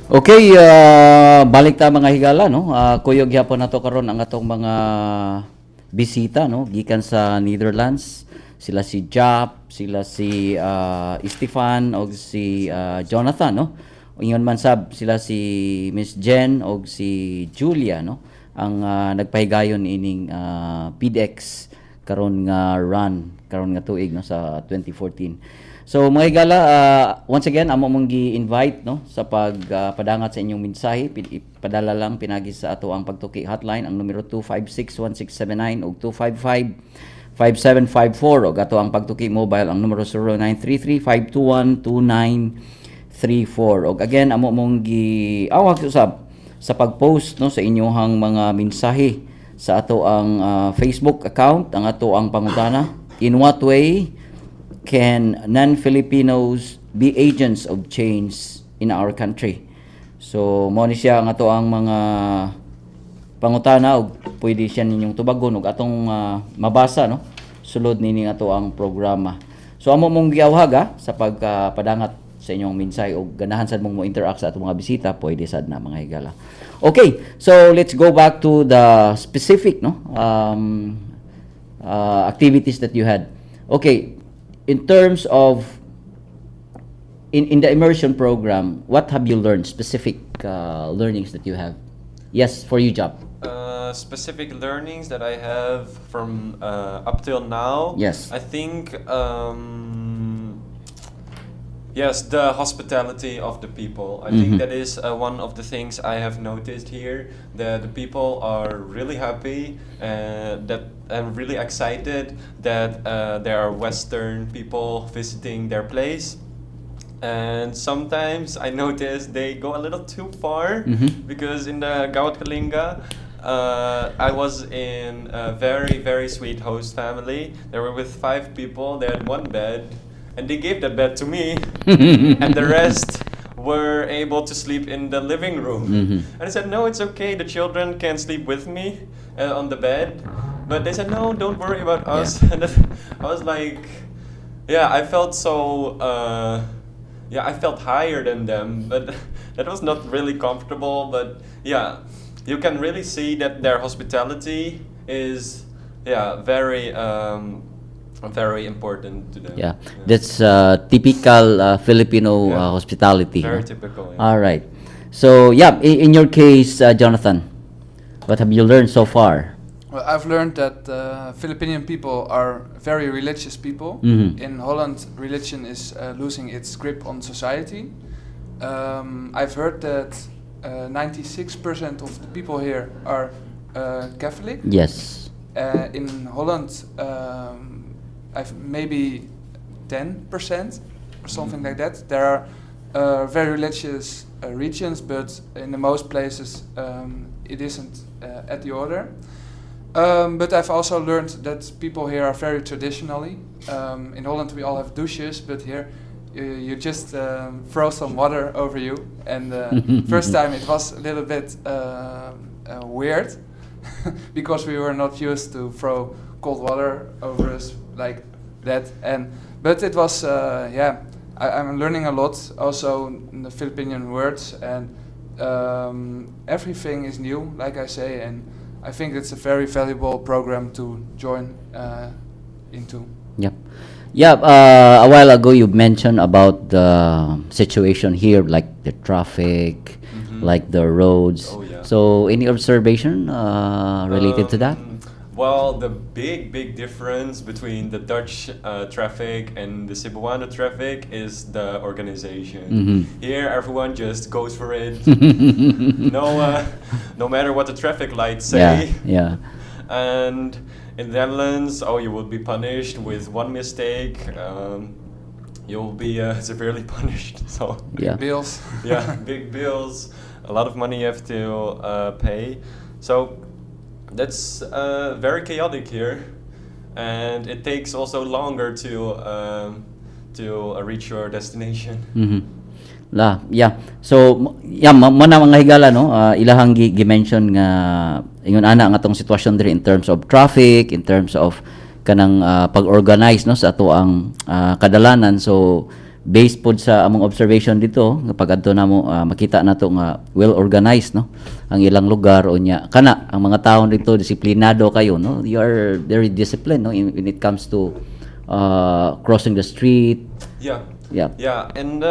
Okay, balik ta, mga higala, no. Kuyog gyapon nato karon ang atong mga bisita, no, gikan sa Netherlands. Sila si Jap, sila si Stefan og si Jonathan, no. Ingon man sab sila si Miss Jen og si Julia, no, ang nagpahigayon ining PDX karon nga run karon nga tuig, no, sa 2014. So mga higala, once again amo mong gi-invite, no, sa pagpadangat sa inyong mensahe. Ipadala lang pinagi sa ato ang Pagtuki hotline, ang numero 256-1679 ug 255-5754, ug ato ang Pagtuki mobile, ang numero 0933-521-2934. Ug again amo mong gi-awhag usab sa pag-post, no, sa inyong mga mensahe sa ato ang Facebook account, ang ato ang pangutana: in what way can non-Filipinos be agents of change in our country? So mo ni siya ang ato ang mga pangutana ug pwede siya ninyong tubagon ug atong mabasa, no, sulod nining ato ang programa. So amo mong giawhag sa pagpadangat sa inyong mensahe ug ganahan sad mong mo interact sa atong mga bisita, pwede sad na, mga higala. Okay, so let's go back to the specific, no, activities that you had. Okay, in terms of in the immersion program, what have you learned? Specific learnings that you have? Yes, for you, Job. Specific learnings that I have from up till now. I think yes, the hospitality of the people. I think that is one of the things I have noticed here. That the people are really happy that and really excited that there are Western people visiting their place. And sometimes I notice they go a little too far because in the Gawad Kalinga, I was in a very, very sweet host family. They were with five people. They had one bed, and they gave that bed to me, and the rest were able to sleep in the living room. And I said, "No, it's okay. The children can sleep with me on the bed." But they said, "No, don't worry about us." And then I was like, yeah, I felt so. Yeah, I felt higher than them, but that was not really comfortable. But yeah, you can really see that their hospitality is, yeah, very very important to them. Yeah, that's typical Filipino hospitality. Very No? typical. Yeah. All right. So yeah, in your case, Jonathan, what have you learned so far? Well, I've learned that Filipinian people are very religious people. In Holland, religion is losing its grip on society. I've heard that 96% of the people here are Catholic. In Holland, I've maybe 10% or something like that. There are very religious regions, but in the most places it isn't at the order. But I've also learned that people here are very traditionally. In Holland, we all have douches, but here you just throw some water over you. And first time it was a little bit weird because we were not used to throw cold water over us like that. And but it was yeah, I'm learning a lot also in the Filipinian words, and everything is new, like I say, and I think it's a very valuable program to join into. Yep. Yeah, a while ago you mentioned about the situation here, like the traffic, like the roads. Oh, yeah. So, any observation related to that? Well, the big, big difference between the Dutch traffic and the Cebuano traffic is the organization. Here, everyone just goes for it, no matter what the traffic lights say. And in the Netherlands, oh, you will be punished with one mistake. You'll be severely punished. So Bills. Yeah, big bills, a lot of money you have to pay. So that's very chaotic here, and it takes also longer to reach your destination. La, yeah. So, yeah, mo na, mga higala, no, ilahang gi-mention nga ingon ana nga atong sitwasyon diri in terms of traffic, in terms of kanang pag-organize, no, sa ato ang kadalanan. So, Based pod sa among observation dito nga pag-adto namo, makita nato nga well organized, no, ang ilang lugar. Unya kana ang mga tao dito, disiplinado kayo, no? You are very disciplined, no, when it comes to crossing the street. Yeah. Yeah, and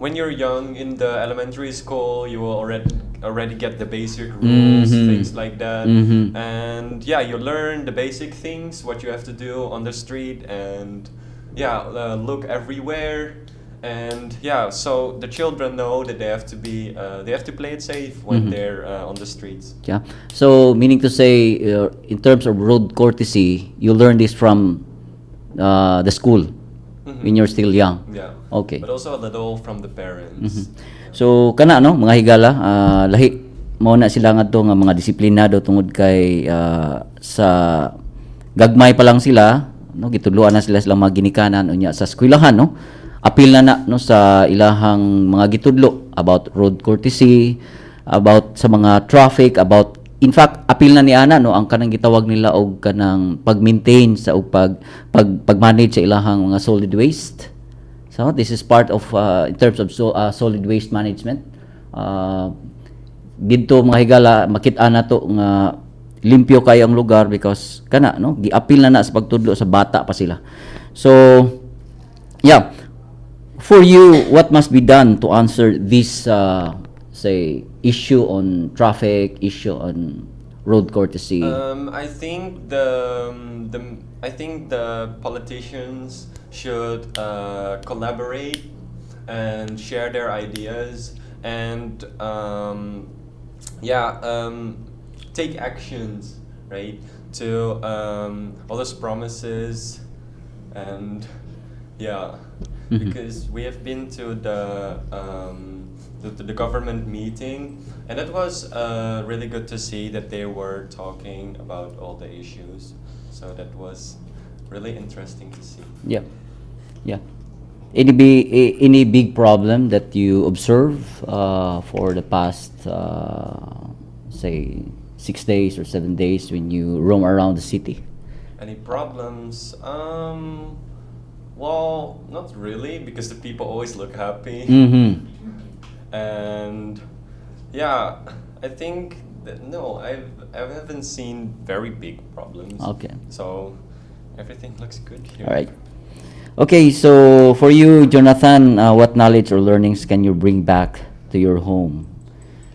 when you're young in the elementary school, you will already get the basic rules, things like that. And yeah, you learn the basic things, what you have to do on the street, and yeah, look everywhere. And yeah, so the children know that they have to play it safe when they're on the streets. Yeah. So meaning to say, in terms of road courtesy, you learn this from the school when you're still young. Yeah. Okay. But also a little from the parents. So kana, no, mga higala, lahi mao na sila ngadto nga mga disiplinado tungod kay sa gagmay pa lang sila, no, gitudloan na sila silang mga ginikanan, unya sa eskwelahan, no, apil na na, no, sa ilahang mga gitudlo about road courtesy, about sa mga traffic, about, in fact, apil na ni ana, no, ang kanang gitawag nila og kanang pag-maintain sa og pag pag-manage sa ilahang mga solid waste. So this is part of in terms of solid waste management. Didto, mga higala, makita nato nga limpyo kayo ang lugar because kana, no, giapil na na sa pagtudlo sa bata pa sila. So yeah, for you, what must be done to answer this say, issue on traffic, issue on road courtesy? I think the politicians should collaborate and share their ideas and yeah, take actions, right, to all those promises and yeah, because we have been to the government meeting and it was really good to see that they were talking about all the issues, so that was really interesting to see. Yeah. Any big problem that you observe for the past, say, 6 days or 7 days when you roam around the city? Any problems? Well, not really, because the people always look happy. And yeah, I think that no, I haven't seen very big problems. So everything looks good here. All right. Okay, so for you, Jonathan, what knowledge or learnings can you bring back to your home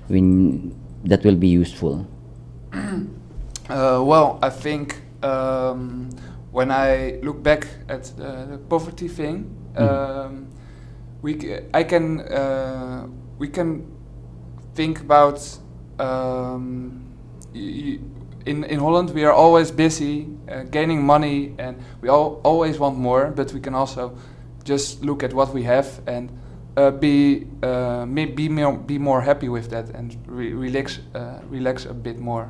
when that will be useful? Well, I think when I look back at the poverty thing, we c- I can we can think about in Holland we are always busy gaining money and we all always want more, but we can also just look at what we have and be more happy with that and relax a bit more.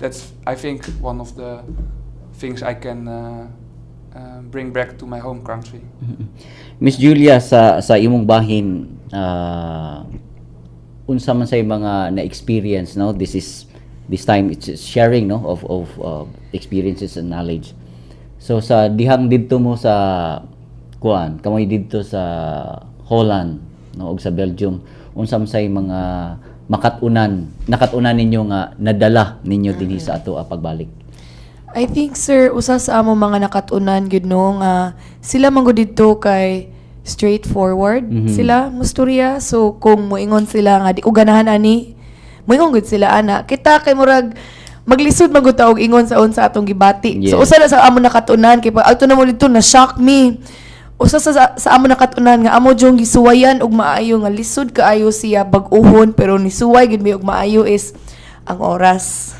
That's, I think, one of the things I can bring back to my home country. Miss Julia, sa imong bahin, unsa man say mga na-experience, no? This time it's sharing, no, of experiences and knowledge. So sa dihang didto mo sa kuan, kamoy didto sa Holland, no, ug sa Belgium, unsa man say mga makat-unan, nakat-unan ninyo nga nadala ninyo dinhi sa ato pagbalik? I think, sir, usa sa amo mga nakatunan gyud, no, nga sila man gud didto kay straightforward sila mustorya. So kung moingon sila nga di ko ganahan ani, moingon gud sila ana. Kita kay murag maglisod man gud ta og ingon sa unsa atong gibati. So usa na sa amo nakatunan kay pag adto na mo didto, na shock mi. Usa sa amo nakatunan nga amo jung gisuwayan og maayo nga lisod kaayo siya bag-uhon pero nisuway gid mi og maayo is ang oras.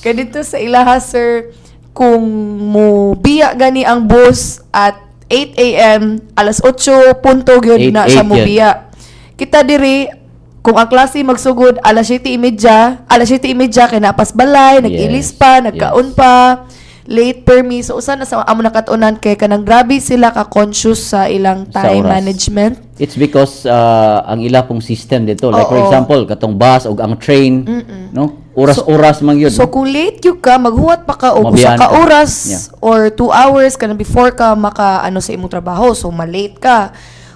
Kay dito sa ilaha, sir, kung mo biya gani ang bus at 8 a.m., alas 8 punto gyud na siya 8 mo yun. biya. Kita diri, kung ang klase magsugod alas 7:30, alas 7:30 kay napas balay, nag-ilis pa, nagkaon pa. Late per mi. So usa na sa amo nakat-unan kay kanang grabe sila ka conscious sa ilang Sa time oras. Management. It's because ang ila pong system dito. Like for example, katong bus o ang train, no? Oras-oras man yun, So no? kung late gyud ka, maghuwat pa ka og usa Mabiyan ka ka. Oras or 2 hours kanang before ka maka ano sa imong trabaho. So malate ka.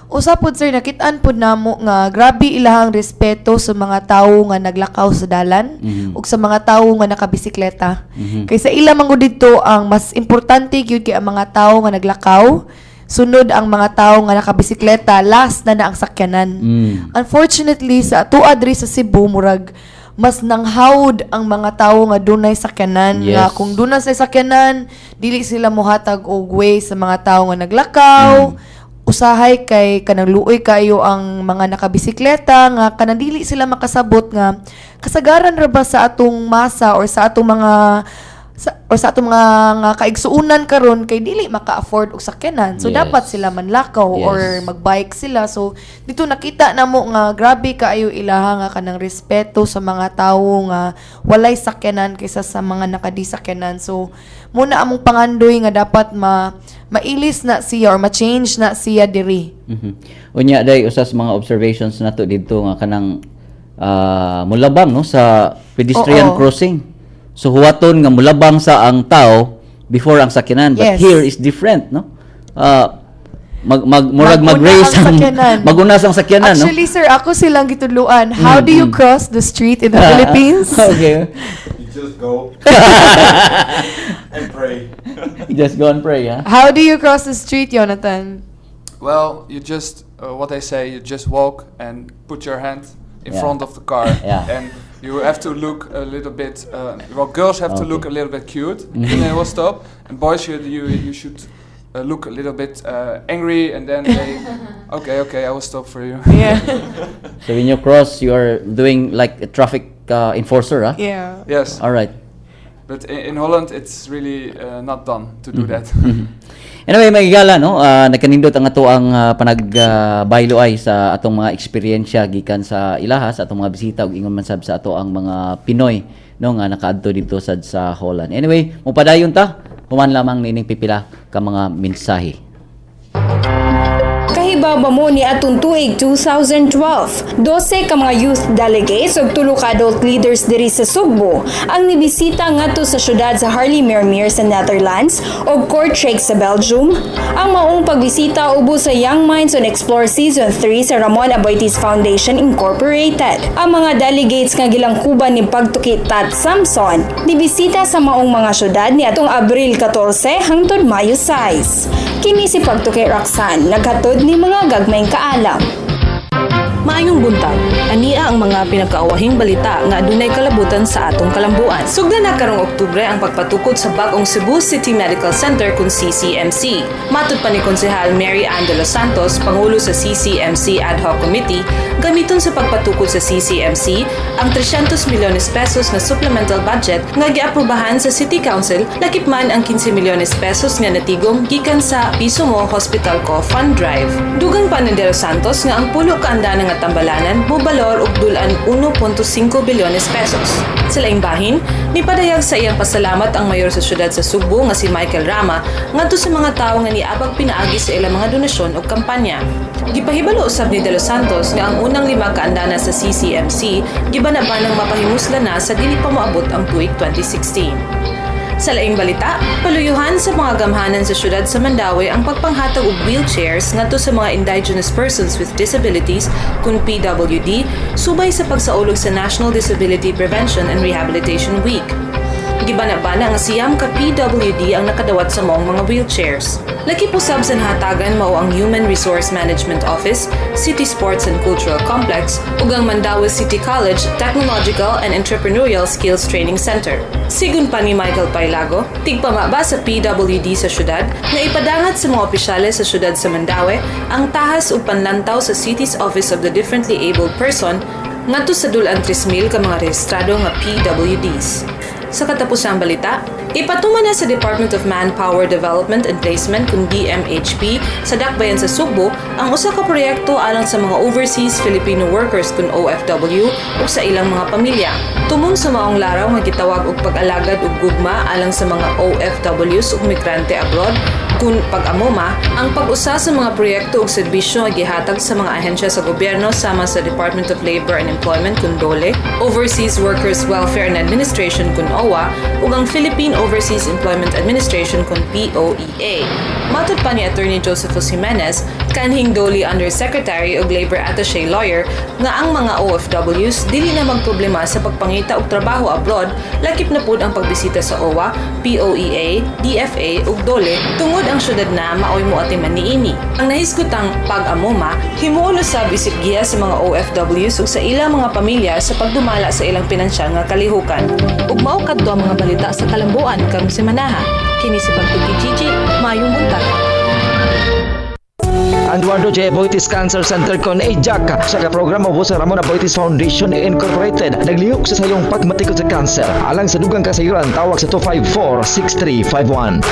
Usa pod, sir, nakitaan pod namo nga grabe ilahang respeto sa mga tawo nga naglakaw sa dalan ug sa mga tawo nga nakabisikleta. Kay sa ila man gud didto, ang mas importante gyud kay ang mga tawo nga naglakaw, sunod ang mga tawo nga nakabisikleta, last na na ang sakyanan. Unfortunately, sa atoa diri sa Cebu, murag mas nanghawd ang mga tawo nga dunay sakyanan nga kung dunay sa sakyanan, dili sila mohatag og way sa mga tawo nga naglakaw. Usahay kay kanang luoy kayo ang mga nakabisikleta nga kanang dili sila makasabot nga kasagaran ra ba sa atong masa or sa atong mga sa, or sa atong mga nga kaigsuunan karon kay dili maka-afford og sakyanan. So dapat sila manlakaw or magbike sila. So dito nakita namo nga grabe kaayo ilaha nga kanang respeto sa mga tawo nga walay sakyanan kaysa sa mga nakadisakyanan. So muna among pangandoy nga dapat ma mailis na siya or ma-change na siya diri. Unya day, usa sa mga observations nato didto nga kanang mulabang, no, sa pedestrian crossing. So huwaton nga mulabang sa ang tao before ang sakyanan, but here is different, no? Mag mag murag Mag-una mag-raise ang sakyanan. Maguna sa ang sakyanan, no? Actually, sir, ako silang gitudluan. How do you cross the street in the Philippines? Okay. You just go and pray. Just go and pray, ha? How do you cross the street, Jonathan? Well, you just what they say. You just walk and put your hand in front of the car, and you have to look a little bit. Well, girls have to look a little bit cute, and they will stop. And boys, you should look a little bit angry, and then they, Okay, I will stop for you." So when you cross, you are doing like a traffic enforcer, ha? Yeah. Yes, All right. but in Holland it's really not done to do that. Anyway, mga higala, no? Nagkanindot ang ato ang panagbaylo ay sa atong mga eksperyensya gikan sa ilaha, sa atong mga bisita ug ingon man sab sa ato ang mga Pinoy, no, nga nakaadto dito sad sa Holland. Anyway, mupadayon ta human lamang nining pipila ka mga mensahe. Kahibaw ba mo, ni atong tuig 2012, 12 ka mga youth delegates ug 3 ka adult leaders diri sa Sugbo ang nibisita ngadto sa syudad sa Haarlemmermeer sa Netherlands ug Kortrijk sa Belgium. Ang maong pagbisita ubos sa Young Minds on Explore Season 3 sa Ramon Aboitiz Foundation Incorporated. Ang mga delegates nga gilangkuban ni Pagtuki Tat Samson nibisita sa maong mga syudad ni atong Abril 14 hangtod Mayo 6. Kini si Pagtuki Roxanne, naghatod ni mga gagmayng kaalam. Maayong buntag. Ania ang mga pinakaawahing balita nga adunay kalabutan sa atong kalambuan. Sugdan na karong Oktubre ang pagpatukod sa bag-ong Cebu City Medical Center kun CCMC. Matud pa ni Konsehal Mary Ann de los Santos, pangulo sa CCMC Ad Hoc Committee, gamiton sa pagpatukod sa CCMC ang 300 milyones pesos na supplemental budget nga giaprobahan sa City Council, lakip man ang 15 milyones pesos nga natigom gikan sa Piso Mo Hospital Ko Fund Drive. Dugang pa ni De Los Santos nga ang 10 ka andana nga tambalanan mobalor og dul-an 1.5 bilyones pesos. Sa laing bahin, nipadayag sa iyang pasalamat ang mayor sa syudad sa Sugbo nga si Michael Rama ngadto sa mga tawo nga niabag pinaagi sa ilang mga donasyon ug kampanya. Gipahibalo usab ni De Los Santos nga ang unang 5 ka andana sa CCMC gibanabanang mapahimuslan na sa dili pa moabot ang tuig 2016. Sa laing balita, paluyuhan sa mga gamhanan sa syudad sa Mandaue ang pagpanghatag og wheelchairs ngadto sa mga indigenous persons with disabilities kun PWD subay sa pagsaulog sa National Disability Prevention and Rehabilitation Week. Gibana-bana nga 9 ka PWD ang nakadawat sa maong mga wheelchairs. Lakip usab sa nahatagan mao ang Human Resource Management Office, City Sports and Cultural Complex ug ang Mandaue City College Technological and Entrepreneurial Skills Training Center. Sigun pa ni Michael Pailago, tigpamaba sa PWD sa syudad, nga ipadangat sa mga opisyales sa syudad sa Mandaue ang tahas ug panlantaw sa City's Office of the Differently Abled Person ngadto sa dul-an 3,000 ka mga rehistrado nga PWDs. Sa katapusang balita, ipatuman na sa Department of Manpower Development and Placement kun DMHP sa Dakbayan sa Sugbo ang usa ka proyekto alang sa mga overseas Filipino workers kun OFW ug sa ilang mga pamilya. Tumong sa maong laraw nga gitawag og pag-alagad ug gugma alang sa mga OFWs ug migrante abroad kun pag-amoma, ang pag-usa sa mga proyekto ug serbisyo nga gihatag sa mga ahensya sa gobyerno sama sa Department of Labor and Employment kun DOLE, Overseas Workers Welfare and Administration kun OWWA, ug ang Philippine Overseas Employment Administration kun POEA. Matod pa ni Attorney Josephus Jimenez, kanhing DOLE Undersecretary ug Labor Attaché Lawyer, nga ang mga OFWs dili na magproblema sa pagpangita og trabaho abroad, lakip na pud ang pagbisita sa OWWA, POEA, DFA ug DOLE tungod ang syudad na maoy moatiman niini. Ang nahisgutang pag-amoma, himuon usab isip giya sa mga OFWs ug sa ilang mga pamilya sa pagdumala sa ilang pinansyal nga kalihukan. Ug mao kadto ang mga balita sa kalambuan karong semanaha. Kini si Pagtuki Gigi, maayong buntag. Eduardo J. Aboitiz Cancer Center kon AJAC sa ka programa sa Ramon Aboitiz Foundation Incorporated, naglihok sa sayong pagmatikod sa kanser. Alang sa dugang kasayuran, tawag sa 254-6351.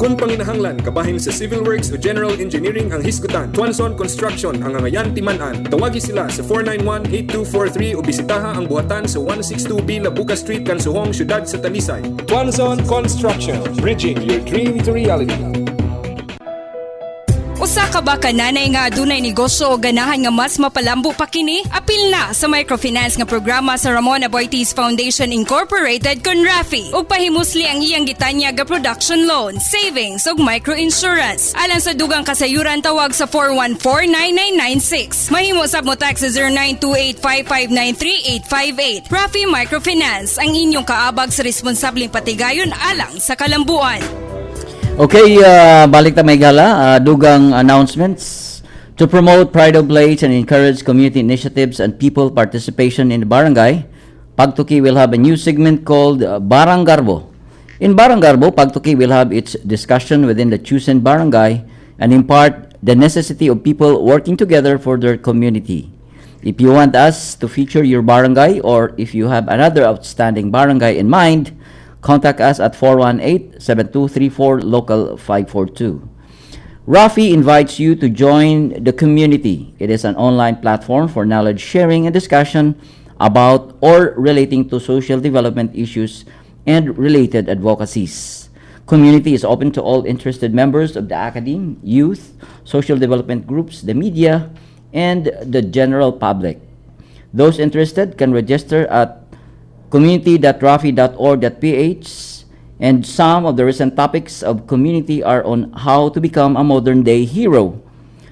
Kung panginahanglan, kabahin sa civil works o general engineering ang hisgutan, Tuanson Construction ang angayan timan-an. Tawagi sila sa 491-8243 o bisitaha ang buhatan sa 162B Labuca Street, Kansuhong, Siyudad sa Talisay. Tuanson Construction, bridging your dream to reality. Usa ka ba ka nanay nga adunay negosyo o ganahan nga mas mapalambo pa kini? Apil na sa microfinance nga programa sa Ramon Aboitiz Foundation Incorporated kon RAFI ug pahimusli ang iyang gitanyag nga production loan, savings ug microinsurance. Alang sa dugang kasayuran, tawag sa 414-9996. Mahimo sab mo text sa 0928-559-3858. RAFI Microfinance, ang inyong kaabag sa responsableng patigayon alang sa kalambuan. Okay, balik ta, mga higala. Dugang announcements. To promote pride of place and encourage community initiatives and people participation in the barangay, Pagtuki will have a new segment called Baranggarbo. In Baranggarbo, Pagtuki will have its discussion within the chosen barangay and impart the necessity of people working together for their community. If you want us to feature your barangay or if you have another outstanding barangay in mind, contact us at 418-7234, local 542. Rafi invites you to join the community. It is an online platform for knowledge sharing and discussion about or relating to social development issues and related advocacies. Community is open to all interested members of the academe, youth, social development groups, the media, and the general public. Those interested can register at community.rafi.org.ph, and some of the recent topics of community are on how to become a modern day hero,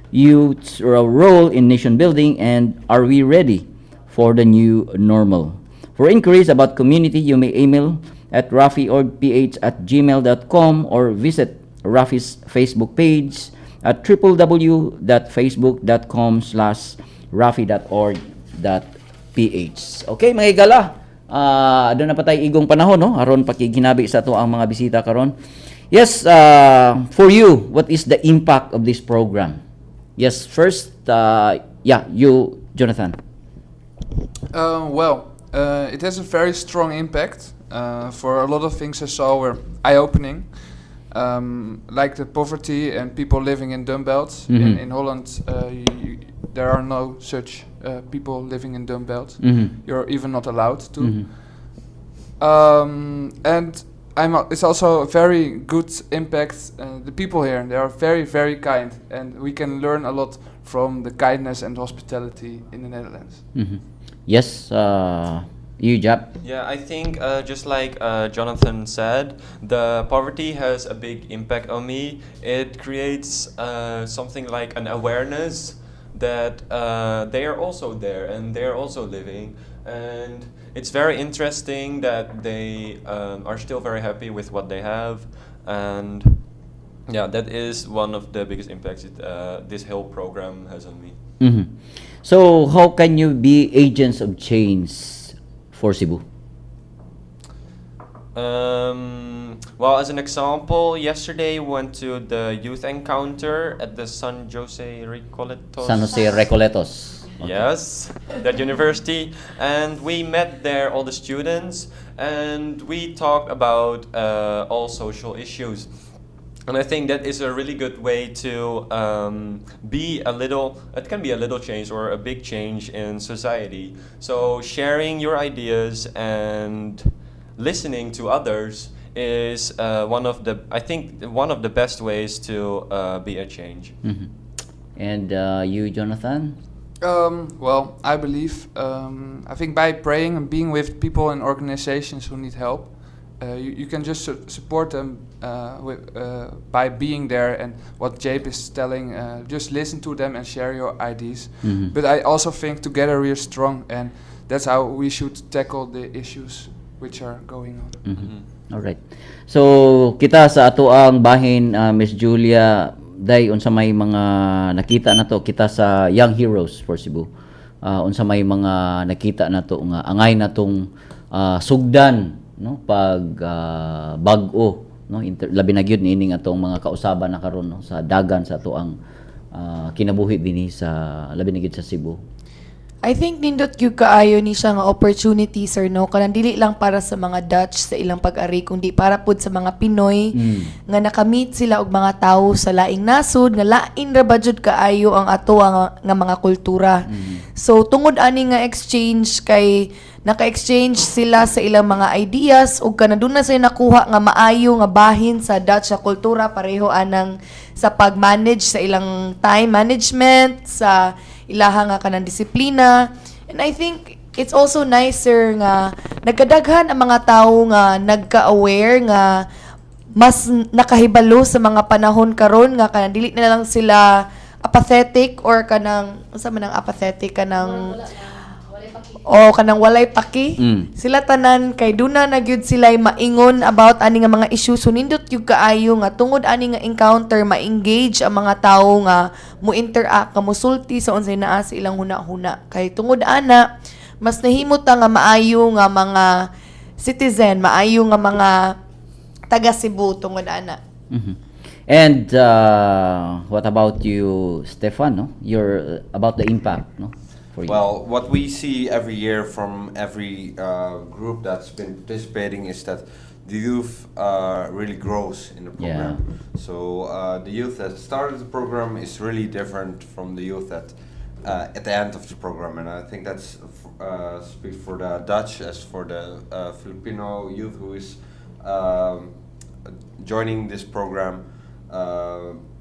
youth's role in nation building, and are we ready for the new normal. For inquiries about community, you may email at rafiorgph@gmail.com or visit Rafi's Facebook page at www.facebook.com/rafi.org.ph. Okay, mga higala, aduna pa tay igong panahon, no? Aron pakighinabi sa ato ang mga bisita karon. Yes, for you, what is the impact of this program? Yes, first, yeah, you, Jonathan. Well, it has a very strong impact. For a lot of things I saw were eye-opening, like the poverty and people living in dumbbells. In Holland, there are no such people living in dumbbells. You're even not allowed to. And it's also a very good impact. The people here, they are very, very kind, and we can learn a lot from the kindness and hospitality in the Netherlands. Yes, you, Jap. Yeah, I think just like Jonathan said, the poverty has a big impact on me. It creates something like an awareness that they are also there and they are also living. And it's very interesting that they are still very happy with what they have. And yeah, that is one of the biggest impacts this whole program has on me. So, how can you be agents of change for Cebu? Well, as an example, yesterday we went to the youth encounter at the San Jose Recoletos. San Jose Recoletos. Yes, that university. And we met there all the students and we talked about all social issues. And I think that is a really good way to be a little, it can be a little change or a big change in society. So sharing your ideas and listening to others is one of the, I think, one of the best ways to be a change. And you, Jonathan? Well, I believe, I think by praying and being with people and organizations who need help, you can just support them by being there, and what Jape is telling, just listen to them and share your ideas. But I also think together we are strong, and that's how we should tackle the issues which are going on. All right. So kita sa ato ang bahin, Miss Julia, day unsa may mga nakita nato kita sa Young Heroes for Cebu. Unsa may mga nakita nato nga angay natong sugdan, no, pag bag-o, no, labi na gyud niining atong mga kausaban na karon, no, sa dagan sa ato ang kinabuhi dinhi sa labi na gyud sa Cebu? I think nindot gyud kaayo ni siya nga opportunity, sir, no, kanang dili lang para sa mga Dutch sa ilang pag-ari kundi para pud sa mga Pinoy nga nakamit sila og mga tawo sa laing nasod nga lain ra ba jud kaayo ang ato nga mga kultura. So tungod ani nga exchange kay naka-exchange sila sa ilang mga ideas ug kanang duna sila nakuha nga maayo nga bahin sa Dutch sa kultura, pareho anang sa pag-manage sa ilang time management, sa ilaha nga kanang disiplina. And I think it's also nicer nga nagkadaghan ang mga tawo nga nagka-aware, nga mas nakahibalo sa mga panahon karon, nga kanang dili na lang sila apathetic or kanang unsa man ang apathetic, kanang o kanang walay paki sila tanan, kay duna na gyud sila maingon about ani nga mga issues. So nindot gyud kaayo nga tungod ani nga encounter, ma-engage ang mga tawo nga mo interact, nga mosulti sa unsay naa sa ilang huna-huna, kay tungod ana mas nahimo ta nga maayo nga mga citizen, maayo nga mga taga Cebu tungod ana. And what about you, Stefan? No, you're about the impact, no? For you. Well, what we see every year from every group that's been participating is that the youth really grows in the program. So the youth that started the program is really different from the youth that at the end of the program, and I think that's speaks for the Dutch as for the Filipino youth who is joining this program.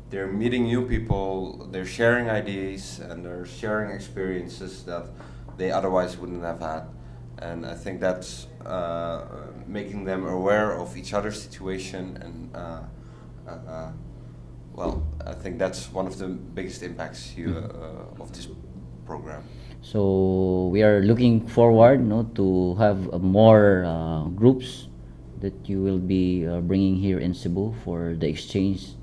They're meeting new people, they're sharing ideas, and they're sharing experiences that they otherwise wouldn't have had. And I think that's making them aware of each other's situation, and well, I think that's one of the biggest impacts of this program. So we are looking forward, no, to have more groups that you will be bringing here in Cebu for the exchange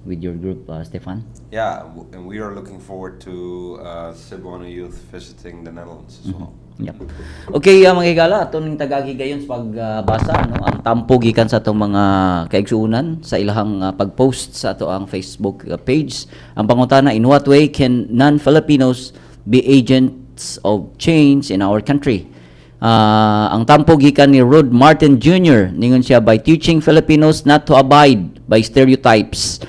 with your group, Stefan. Yeah, and we are looking forward to Cebuano youth visiting the Netherlands as well. Yep. Okay, mga higala, ato ning tagagi gayon sa pagbasa, no, ang tampo gikan sa atong mga kaigsuonan sa ilahang pag-post sa ato ang Facebook page. Ang pangutana: in what way can non-Filipinos be agents of change in our country? Ang tampo gikan ni Rod Martin Jr., ningon siya, by teaching Filipinos not to abide by stereotypes,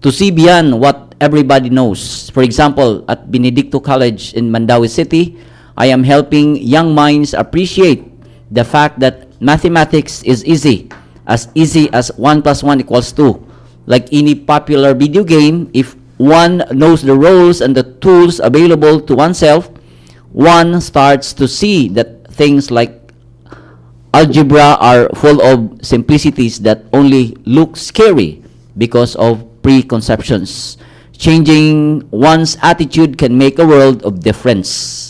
to see beyond what everybody knows. For example, at Benedicto College in Mandaue City, I am helping young minds appreciate the fact that mathematics is easy, as easy as 1 plus 1 equals 2. Like any popular video game, if one knows the roles and the tools available to oneself, one starts to see that things like algebra are full of simplicities that only look scary because of preconceptions. Changing one's attitude can make a world of difference.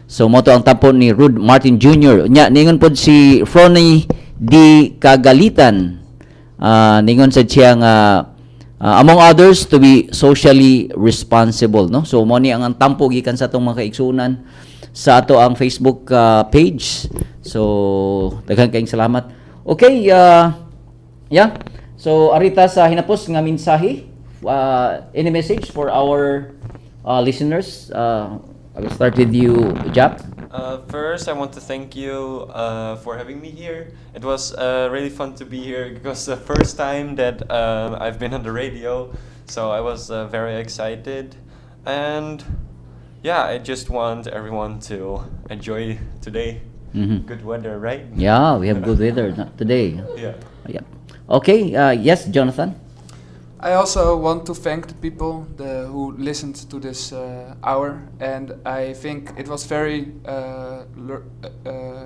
So mao to ang tampo ni Rud Martin Jr. Nya ningon pod si Frony D. Kagalitan. Ningon sad siya nga among others, to be socially responsible, no? So mo ni ang tampo gikan sa atong mga kaigsuonan sa ato ang Facebook page. So daghan kayong salamat. Okay, yeah. So arita sa hinapos nga mensahe, any message for our listeners? I will start with you, Jap. First, I want to thank you for having me here. It was really fun to be here because the first time that I've been on the radio, so I was very excited. And yeah, I just want everyone to enjoy today. Good weather, right? Yeah, we have good weather today. Yeah. Yeah. Okay, yes, Jonathan. I also want to thank the people who listened to this hour, and I think it was very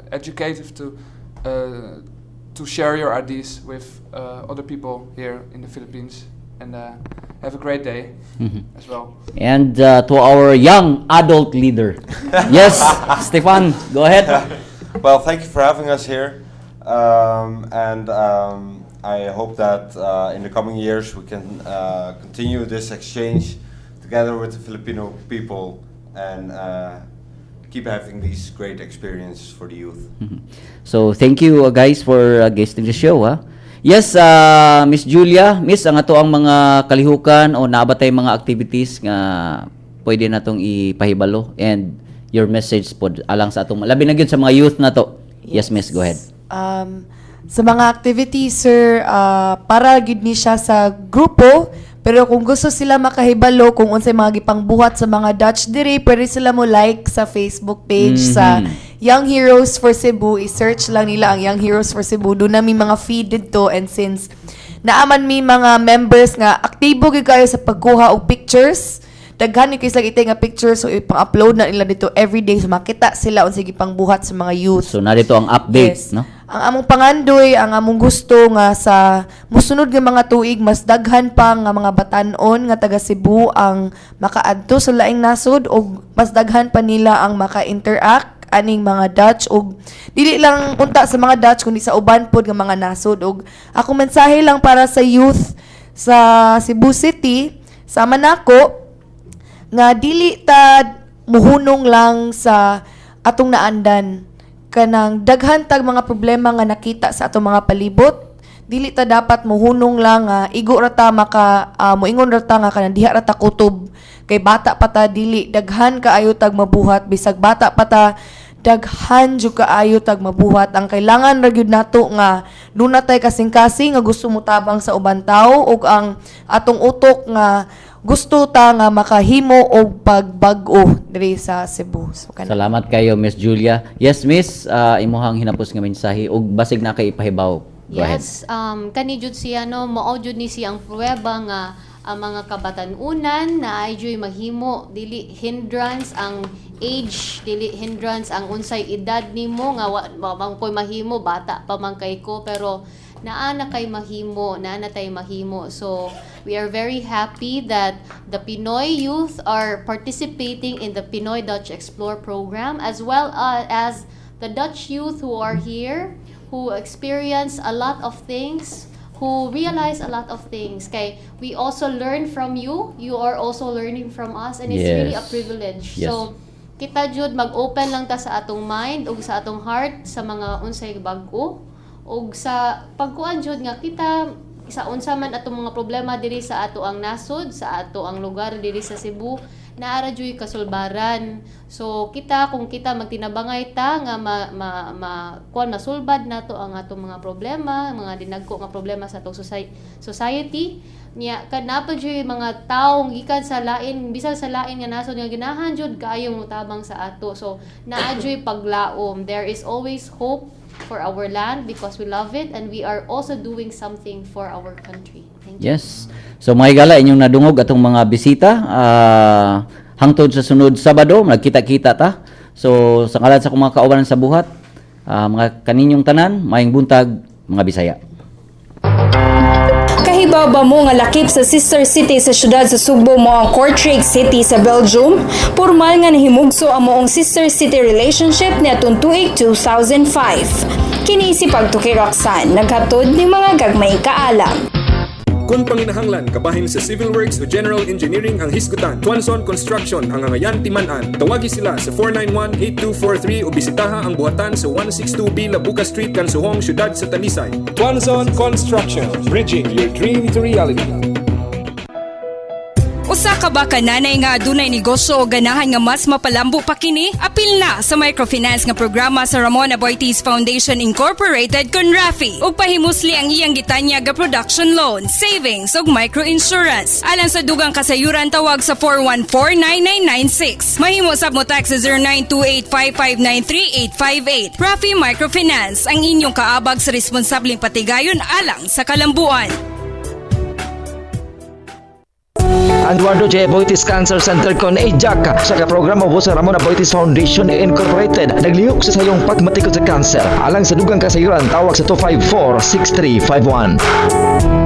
educative to share your ideas with other people here in the Philippines. And have a great day as well. And to our young adult leader. Yes, Stefan, go ahead. Well, thank you for having us here. And I hope that in the coming years we can continue this exchange together with the Filipino people and keep having these great experiences for the youth. So, thank you guys for guesting the show. Ha? Yes, Miss Julia, Miss, ang ato ang mga kalihukan o naa ba tay mga activities nga pwede natong ipahibalo and your message pod alang sa atong labi na gyud sa mga youth nato. Yes, Miss, go ahead. Sa mga activities, sir, para gid ni siya sa grupo, pero kung gusto sila makahibalo kung unsay mga gipangbuhat sa mga Dutch diri, pwede sila mo like sa Facebook page sa Young Heroes for Cebu. I-search lang nila ang Young Heroes for Cebu. Duna mi mga feed didto and since naa man mi mga members nga aktibo gyud kayo sa pagkuha og pictures, daghan ni kay sila itay nga pictures, so ipang-upload na nila dito everyday, so makita sila unsay gipangbuhat sa mga youth. So, narito ang update, Yes. no? Ang among pangandoy, ang among gusto nga sa musunod nga mga tuig, mas daghan pa nga mga batan-on nga taga Cebu ang makaadto sa laing nasod ug mas daghan pa nila ang maka-interact aning mga Dutch, ug dili lang unta sa mga Dutch kundi sa uban pod nga mga nasod. Ug ako, mensahe lang para sa youth sa Cebu City, sama nako, nga dili ta muhunong lang sa atong naandan. Kanang daghan tag mga problema nga nakita sa atong mga palibot, dili ta dapat muhunong lang nga igo ra ta maka moingon ra ta nga kanang diha ra ta kutob kay bata pa ta. Dili, daghan kaayo tag mabuhat bisag bata pa ta, daghan jud kaayo tag mabuhat. Ang kailangan ra gyud nato nga duna tay kasing-kasing nga gusto motabang sa uban tawo ug ang atong utok nga gusto ta nga makahimo og pagbag-o diri sa Cebu. So kana. Salamat kayo, Miss Julia. Yes, Miss, imuhang hinapos nga mensahe ug basig na kay ipahibaw. Go ahead. Yes, kani jud siya, no, mao jud ni siya ang pruweba nga ang mga kabatan-unan na ay juy mahimo, dili hindrance ang age, dili hindrance ang unsay edad nimo nga wa man koy mahimo, bata pa man kay ko, pero naa na kay mahimo, naa na tay mahimo. So we are very happy that the Pinoy youth are participating in the Pinoy Dutch Explore program, as well as the Dutch youth who are here, who experience a lot of things, who realize a lot of things. Kay we also learn from you, you are also learning from us, and it's really a privilege. So kita jud mag-open lang ta sa atong mind ug sa atong heart sa mga unsay bag-o ug sa pagkuan jud nga kita sa unsa man atong mga problema diri sa ato ang nasod, sa ato ang lugar diri sa Cebu, naa ra juy kasulbaran. So kita, kung kita magtinabangay ta nga ma, ma, ma kuan, masulbad nato ang atong mga problema, mga dinagko nga problema sa atong society niya, kana pa juy mga taong gikan sa lain, bisan sa lain nga nasod, nga ganahan jud kaayo motabang sa ato. So naa juy paglaom. There is always hope for our land because we love it and we are also doing something for our country. Thank you. Yes. So mga higala, inyong nadungog atong mga bisita. Hangtod sa sunod Sabado, nagkita-kita ta. So sa ngalan sa akong mga kaubanan sa buhat, mga kaninyong tanan, maayong buntag, mga Bisaya. Kahibaw ba mo nga lakip sa sister city sa syudad sa Sugbo mo ang Kortrijk City sa Belgium? Pormal nga nahimugso ang moong sister city relationship niadtong tuig 2005. Kini si Pagtuki Roxanne, naghatod ni mga gagmay kaalam. Kung panginahanglan kabahin sa Civil Works o General Engineering ang hisgutan, Tuanson Construction ang angayan timan-an. Tawagi sila sa 491-8243 o bisitaha ang buhatan sa 162B Labuca Street, Kansuhong, Syudad sa Talisay. Tuanson Construction, bridging your dream to reality. Usa Usa ka ba ka nanay nga adunay negosyo o ganahan nga mas mapalambo pa kini? Apil na sa microfinance nga programa sa Ramon Aboitiz Foundation Incorporated kon RAFI ug pahimusli ang iyang gitanyag ga production loan, savings ug microinsurance. Alang sa dugang kasayuran, tawag sa 414-9996. Mahimo sab mo text sa 0928-559-3858. RAFI Microfinance, ang inyong kaabag sa responsableng patigayon alang sa kalambuan. Ang Eduardo J. Aboitiz Cancer Center kon AJAC sa ka programa ubos sa Ramon Aboitiz Foundation Incorporated naglihok sa sayong pagmatikod sa cancer. Alang sa dugang kasayuran, tawag sa 254-6351.